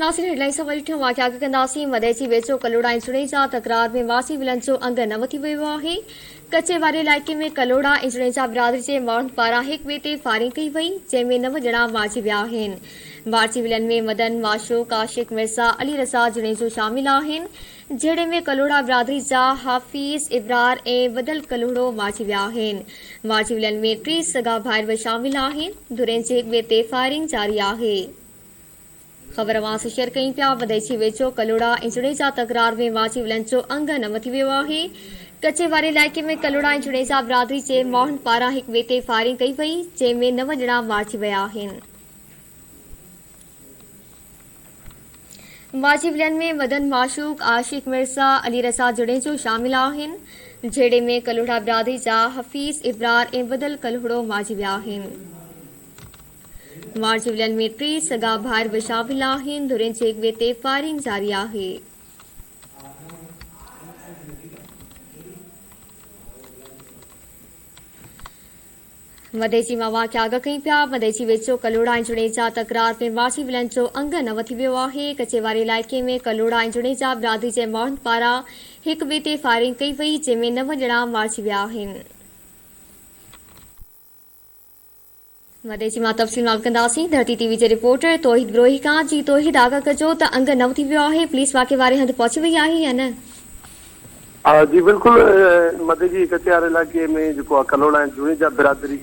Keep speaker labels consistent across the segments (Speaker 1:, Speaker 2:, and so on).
Speaker 1: ناظرين هيڊلائنز سان وري ٺيون واقعا اڳ ڪنداسين مدئجي ويجهو ڪلهوڙا ۽ جوڻيجا تڪرار ۾ واسي ولن جو انگ نو ٿي ويو آهي ڪچي واري علائقي ۾ ڪلهوڙا ۽ جوڻيجا برادري جي ماڻهن پاران هڪ ٻئي تي فائرنگ ڪئي وئي جنهن ۾ نو ڄڻا مارجي ويا آهن مارجي ويلن ۾ مدن معشوق عاشق مرزا علي رضا جوڻيجو شامل آهن جهيڙي ۾ ڪلهوڙا برادري جا حافظ ابرار ۽ بدل ڪلهوڙو مارجي ويا آهن مارجي ويلن ۾ ٽي سڳا ڀائر به شامل آهن ڌرين جي هڪ ٻئي تي فائرنگ جاري آهي. خبر اوهان سان شيئر ڪيون پيا وديشي ويجهو ڪلهوڙا ۽ جوڻيجا تڪرار ۾ واجي ولن جو انگ نو ٿي ويو آهي ڪچي واري علائقي ۾ ڪلهوڙا ۽ جوڻيجا برادري جي ماڻهن پاران هڪ ٻئي تي فائرنگ ڪئي وئي جنهن ۾ نو ڄڻا مارجي ويا آهن. واجي ولن ۾ مدن معشوق، عاشق مرزا، علي رضا جوڻيجو شامل آهن جهيڙي ۾ ڪلهوڙا برادري جا حفيظ ابرار ۽ بدل ڪلهوڙو مارجي ويا آهن. مارجي ويلن ۾ ٽي سڳا ڀائر به شامل آهن، ڌرين جي هڪ ٻئي تي فائرنگ جاري آهي. مدئجي مان واقعا اڳ کئين پيا، مدئجي ويجهو ڪلهوڙا ۽ جوڻيجا تڪرار ۾ مارجي ويلن جو انگ نو ٿي ويو آهي، ڪچي واري علائقي ۾ ڪلهوڙا ۽ جوڻيجا برادري جي ماڻهن پاران هڪ ٻئي تي فائرنگ ڪئي وئي، جنهن ۾ نو ڄڻا مارجي ويا آهن. مدئجي مان تفصيل معلوم ڪنداسين ڌرتي ٽي وي جي رپورٽر توحيد بروهي کان جي توحيد آگاهه ڪجو ته انگ نو ٿي ويو آهي پوليس واقعي واري هنڌ پهچي وئي آهي يا نه؟
Speaker 2: جي بلڪل مدئجي ڪچيار علائقي ۾ جيڪو آهي ڪلهوڙا ۽ جوڻيجا برادري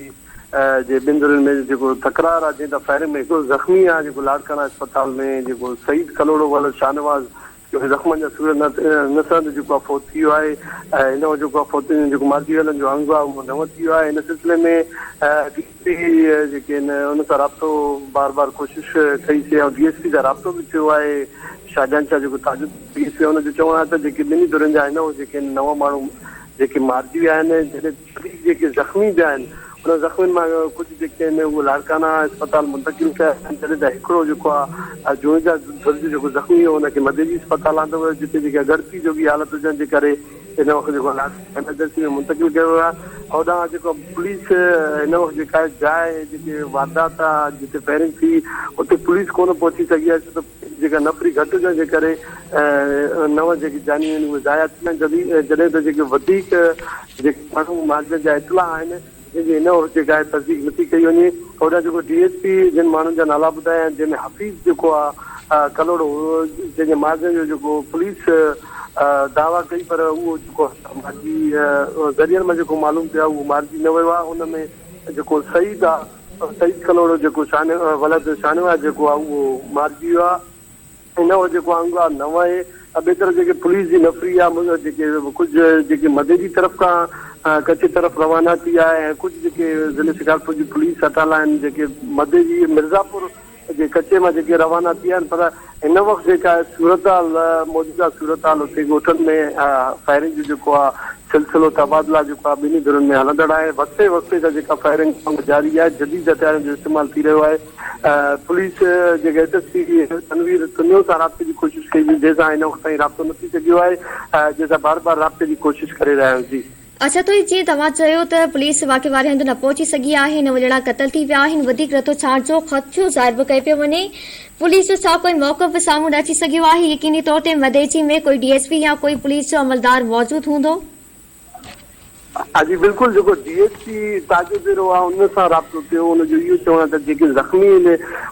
Speaker 2: جي ٻن ڌرين ۾ جيڪو تڪرار آهي جنهن تان فائرنگ ۾ هڪڙو زخمي آهي جيڪو لاڙڪاڻا اسپتال ۾ جيڪو سعيد ڪلهوڙو ولد شاهنواز جو زخمن جا سور نه سهندي جيڪو آهي فوت ٿي ويو آهي ۽ هن وقت جيڪو آهي فوت جيڪو مارجي ويلن جو انگ آهي اهو نو ٿي ويو آهي ان سلسلي ۾ ڊي ايس پي جيڪي آهن ان سان رابطو بار بار ڪوشش ڪئي سي ۽ ڊي ايس پي سان رابطو به ٿيو آهي شاهجهان شاهه جيڪو تاجو ڊي ايس پي ان جو چوڻ آهي ته جيڪي ٻنهي ڌرين جا هن وقت جيڪي آهن نو ماڻهو جيڪي مارجي ويا آهن جڏهن وڌيڪ جيڪي زخمي به آهن انهن زخمين مان ڪجهه جيڪي آهن اهي لاڙڪاڻا اسپتال منتقل ڪيا ويا آهن جڏهن ته هڪڙو جيڪو آهي جوڻيجا ڌر جو جيڪو زخمي هو ان کي مدئجي اسپتال آندو ويو جتي جيڪا ڳڻتي جوڳي حالت هجڻ جي ڪري هن وقت جيڪو آهي لاڙڪاڻا ايمرجنسي ۾ منتقل ڪيو ويو آهي هوڏانهن جيڪو پوليس هن وقت جيڪا آهي جاء جيڪي واردات آهي جتي فائرنگ ٿي اتي پوليس ڪونه پهچي سگهي آهي ڇو ته جيڪا نفري گهٽ هجڻ جي ڪري نو جيڪي جانيون آهن اهي ضايع ٿي ويون آهن جڏهن ته جيڪي وڌيڪ جيڪي ماڻهو مارجڻ جا اطلاع آهن جن جي هن وقت جيڪا آهي تصديق نٿي ڪئي وڃي هوڏانهن جيڪو ڊي ايس پي جن ماڻهن جا نالا ٻڌايا آهن جنهن ۾ حفيظ جيڪو آهي ڪلهوڙو جنهن جي مارجڻ جو جيڪو پوليس دعويٰ ڪئي پر اهو جيڪو مارجي ذريعن مان جيڪو معلوم ٿيو آهي اهو مارجي نه ويو آهي ان ۾ جيڪو سعيد آهي سعيد ڪلهوڙو جيڪو ولد شاهنواز جيڪو آهي اهو مارجي ويو آهي ان وقت جيڪو انگ آهي نو آهي ٻئي طرف جيڪي پوليس جي نفري آهي جيڪي ڪجهه جيڪي مدي جي طرف کان ڪچي طرف روانا ٿي آهي ۽ ڪجهه جيڪي ضلعي شڪارپور جي پوليس اٽالا آهن جيڪي مدي جي مرزاپور جي ڪچي مان جيڪي روانا ٿيا آهن پر هن وقت جيڪا آهي صورتحال موجوده صورتحال اتي ڳوٺن ۾ فائرنگ جو جيڪو آهي سلسلو تبادلا جيڪو آهي ٻنهي ڌرين ۾ هلندڙ آهي وقفي وقفي سان جيڪا فائرنگ جاري آهي جديد هٿيارن جو استعمال ٿي رهيو آهي پوليس جيڪا S S P Tanveer Tunio سان رابطي جي ڪوشش ڪئي وئي جنهن سان هن وقت تائين رابطو نه ٿي سگهيو آهي جنهن سان بار بار رابطي جي ڪوشش ڪري رهيا آهيون جي.
Speaker 1: اڇا تو جيئن توهان چيو ته پوليس واقعي واري هنڌ نه پهچي سگهي آهي، نو ڄڻا قتل ٿي ويا آهن، وڌيڪ رتو ڇاڻ جو خدشو ظاهر به ڪيو پيو وڃي، پوليس جو ڇا ڪوئي موقف به سامهون نه اچي سگهيو آهي، يقيني طور تي مدئجي ۾ ڪوئي ڊي ايس پي يا ڪوئي پوليس جو عملدار موجود هوندو.
Speaker 2: ها جي بلڪل جيڪو ڊي ايس پي تاجو ديرو آهي ان سان رابطو ٿيو ان جو اهو چوڻ آهي ته جيڪي زخمي آهن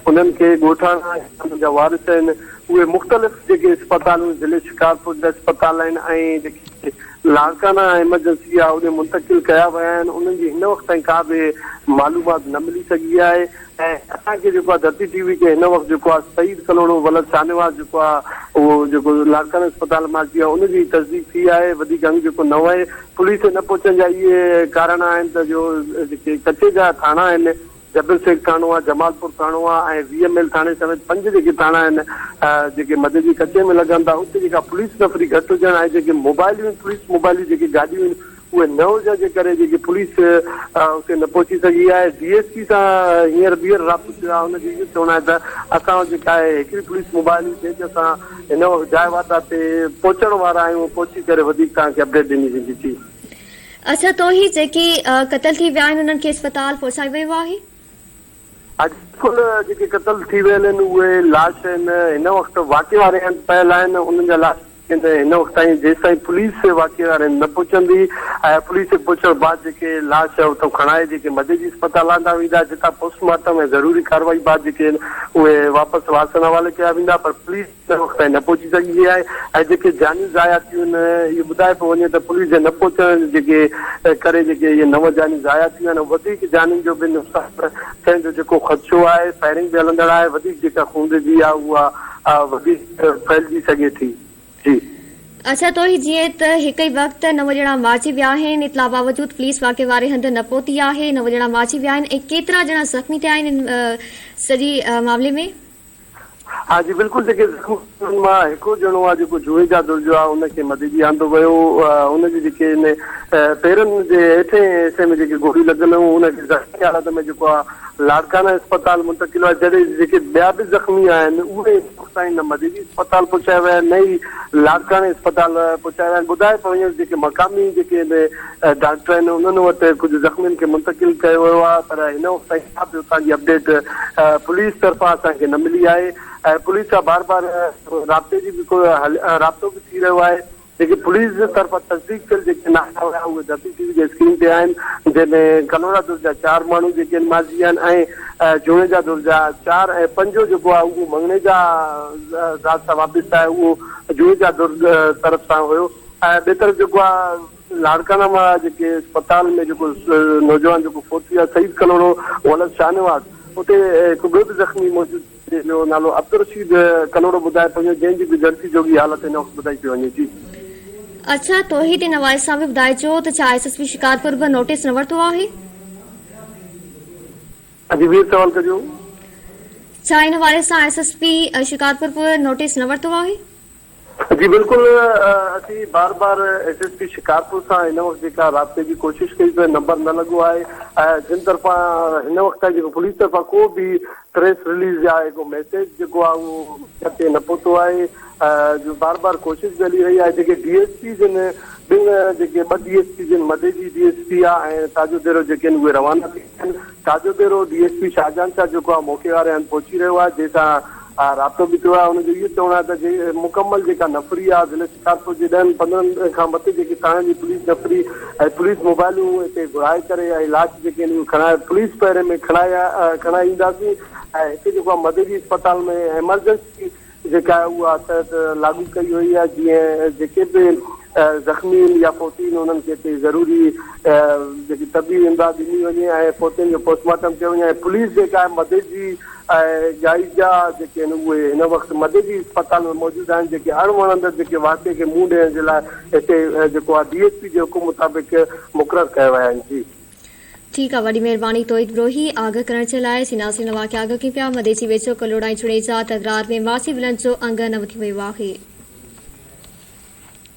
Speaker 2: انهن کي ڳوٺاڻا يا انهن جا وارث آهن اهي مختلف جيڪي اسپتالون ضلعي شڪارپور جا اسپتال آهن ۽ جيڪي لاڙڪاڻا ايمرجنسي آهي اوڏي منتقل ڪيا ويا آهن انهن جي هن وقت تائين ڪا به معلومات نه ملي سگهي آهي ۽ اسان کي جيڪو آهي ڌرتي ٽي وي کي هن وقت جيڪو آهي سعيد ڪلهوڙو ولد شاهنواز جيڪو آهي اهو جيڪو لاڙڪاڻي اسپتال مان اچي ويو آهي ان جي تصديق ٿي آهي وڌيڪ انگ جيڪو نه آهي پوليس نه پهچڻ جا اهي ڪارڻ آهن ته جو جيڪي ڪچي جا ٿاڻا آهن جبل شيخ ٿاڻو آهي، جمال پور ٿاڻو آهي ۽ وي ايم ايل ٿاڻي سميت پنج جيڪي ٿاڻا آهن جيڪي مدي جي ڪچي ۾ لڳن ٿا اتي جيڪا پوليس نفري گهٽ هجڻ ۽ جيڪي موبائليون پوليس موبائليون جيڪي گاڏيون آهن اهي نه هجڻ جي ڪري جيڪي پوليس اتي نه پهچي سگهي آهي ڊي ايس پي سان هينئر ٻيهر رابطو ٿيو آهي ان جو اهو چوڻ آهي ته اسان وٽ جيڪا آهي هڪڙي پوليس موبائل هئي جنهن تي اسان هن وقت جاء واردات تي پهچڻ وارا آهيون پهچي ڪري وڌيڪ توهان کي اپڊيٽ ڏني ويندي جي.
Speaker 1: اڇا تو هي جيڪي قتل ٿي ويا آهن انهن کي اسپتال پهچايو ويو آهي؟
Speaker 2: اڄڪلهه جيڪي قتل ٿي ويل آهن اهي لاش آهن هن وقت واقعي واري هنڌ پيل آهن انهن جا لاش هن وقت تائين جيستائين پوليس واقعي واري هنڌ نه پهچندي ۽ پوليس جي پهچڻ بعد جيڪي لاش اتان کڻائي جيڪي مديجي اسپتال آندا ويندا جتان پوسٽ مارٽم ۽ ضروري ڪارروائي بعد جيڪي آهن اهي واپس وارثن حوالي ڪيا ويندا پر پوليس هن وقت تائين نه پهچي سگهي آهي ۽ جيڪي جانيون ضايع ٿيون آهن اهو ٻڌايو پيو وڃي ته پوليس جي نه پهچڻ جيڪي ڪري جيڪي اهي نو جانيون ضايع ٿيون آهن وڌيڪ جانين جو به نقصان ٿيڻ جو جيڪو خدشو آهي فائرنگ به هلندڙ آهي وڌيڪ جيڪا خونريزي آهي اها وڌيڪ ڦهلجي سگهي ٿي جي.
Speaker 1: اڇا توهين جيئن ته هڪ ئي وقت نو ڄڻا مارجي ويا آهن اطلاع باوجود پوليس واقعي واري هنڌ نه پهتي آهي نو ڄڻا مارجي ويا آهن ۽ ڪيترا ڄڻا زخمي ٿيا آهن ان سڄي معاملي ۾؟
Speaker 2: ها جي بلڪل جيڪي زخمي انهن مان هڪڙو ڄڻو آهي جيڪو جوڻيجا ڌر جو آهي ان کي مديجي آندو ويو ان جي جيڪي ان پيرن جي هيٺين حصي ۾ جيڪي گوليون لڳل هيون ان کي زخمي حالت ۾ جيڪو آهي لاڙڪاڻا اسپتال منتقل آهي جڏهن جيڪي ٻيا به زخمي آهن اهي هن وقت تائين نه مديجي اسپتال پهچايا ويا آهن نه ئي لاڙڪاڻي اسپتال پهچايا ويا آهن ٻڌايو پيو وڃي جيڪي مقامي جيڪي ڊاڪٽر آهن انهن وٽ ڪجهه زخمين کي منتقل ڪيو ويو آهي پر هن وقت تائين ڪا به اتان جي اپڊيٽ پوليس طرفان اسان کي نه ملي آهي ۽ پوليس سان بار بار رابطي جي به رابطو به ٿي رهيو آهي جيڪي پوليس جي طرفان تصديق ٿيل جيڪي نالا هيا اهي ڌرتي ٽي وي جي اسڪرين تي آهن جنهن ۾ ڪلهوڙا ڌر جا چار ماڻهو جيڪي آهن مارجي ويا آهن ۽ جوڻيجا ڌر جا چار ۽ پنجون جيڪو آهي اهو مڱڻيجا ذات سان وابسته آهي اهو جوڻيجا ڌر طرف سان هيو ۽ ٻئي طرف جيڪو آهي لاڙڪاڻا مان جيڪي اسپتال ۾ جيڪو نوجوان جيڪو فوت ٿي ويو آهي سعيد ڪلهوڙو ولد شاهنواز اتي هڪ ٻيو به زخمي موجود جنهن جو نالو عبدالرشيد ڪلهوڙو ٻڌايو پيو وڃي جنهن جي به ڳڻتي جوڳي حالت هن وقت ٻڌائي پئي وڃي جي.
Speaker 1: اڇا توحيد ان حوالي سان به ٻڌائجو ته ڇا ايس ايس پي شڪارپور به نوٽيس نه ورتو آهي؟
Speaker 2: جي ٻيهر سوال ڪجو.
Speaker 1: ڇا ان حوالي سان ايس ايس پي شڪارپور به نوٽيس نه ورتو آهي؟
Speaker 2: جي بلڪل اسين بار بار ايس ايس پي شڪارپور سان هن وقت جيڪا رابطي جي ڪوشش ڪئي پر نمبر نه لڳو آهي ۽ جن طرفان هن وقت تائين جيڪو پوليس طرفان ڪو به پريس رليز يا ڪو ميسيج جيڪو آهي اهو ميڊيا تي نه پهتو آهي جو بار بار ڪوشش به هلي رهي آهي جيڪي ڊي ايس پي جن ٻن جيڪي ٻه ڊي ايس پي جن مدي جي ڊي ايس پي آهي ۽ تاجو ديرو جيڪي آهن اهي روانا ٿي ويا آهن تاجو ديرو D S P Shahjahan Shah جيڪو آهي موقعي واري هنڌ پهچي رهيو آهي جنهن سان رابطو به ٿيو آهي ان جو اهو چوڻ آهي ته جي مڪمل جيڪا نفري آهي ضلعي شڪارپور جي ڏهن پندرهن کان مٿي جيڪي ٿاڻن جي پوليس نفري ۽ پوليس موبائلون هتي گهرائي ڪري ۽ لاش جيڪي آهن اهي کڻائي پوليس پهري ۾ کڻائي کڻائي اينداسين ۽ هتي جيڪو آهي مدئجي اسپتال ۾ ايمرجنسي جيڪا آهي اها تحت لاڳو ڪئي وئي آهي جيئن جيڪي به زخمي آهن يا فوتي آهن انهن کي هتي ضروري جيڪي طبي امداد ڏني وڃي ۽ فوتين جو پوسٽ مارٽم ڪيو وڃي ۽ پوليس جيڪا آهي مدئجي ۽ ڳائيجا جيڪي آهن اهي هن وقت مدئجي اسپتال ۾ موجود آهن جيڪي اڻ وڻندڙ جيڪي واقعي کي منهن ڏيڻ جي لاء هتي جيڪو آهي ڊي ايس پي جي حڪم مطابق مقرر ڪيا ويا آهن جي.
Speaker 1: ٺيڪ آ وڏي مهرباني توحيد بروهي آگه ڪرڻ جي لاء جي ناظرين اوهان کي آگه ڪيون پيا مدئجي ويجهو ڪلهوڙا ۽ جوڻيجا تڪرار ۾ مارجي ويلن جو انگ 9 ٿي ويو آهي.